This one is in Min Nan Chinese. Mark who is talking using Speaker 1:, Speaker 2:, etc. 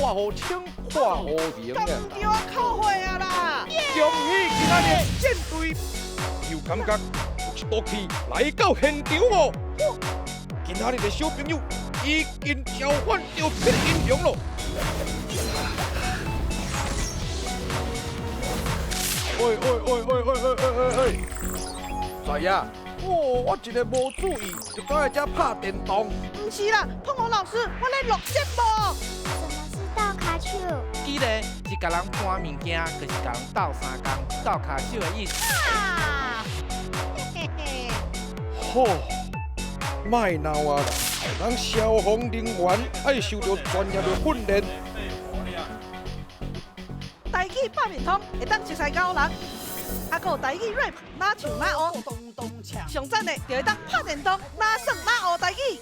Speaker 1: 看予清，看予明啊！
Speaker 2: 對啊，靠血啊啦！
Speaker 1: 恭喜今仔日戰隊，又感覺有一道氣來到現場哦！今仔日的小朋友已經召喚著霹靂英雄咯！喂喂喂喂喂喂喂喂喂！知影？哦，我一个無注意，就走來遮拍電動。
Speaker 2: 毋是啦，碰紅老師，我咧錄節目。
Speaker 3: 什麼是鬥跤手？
Speaker 4: 記得是共人搬物件，就是共人鬥相共、鬥跤手的意思。
Speaker 2: 啊！嘿嘿。
Speaker 1: 好，莫鬧啊啦！咱消防人員愛受著專業的訓練。
Speaker 2: 台語拍面通會當熟似𠢕人，啊，閣有台語 rap，哪唱哪學。上讚的就會當拍電動，哪耍哪學台語。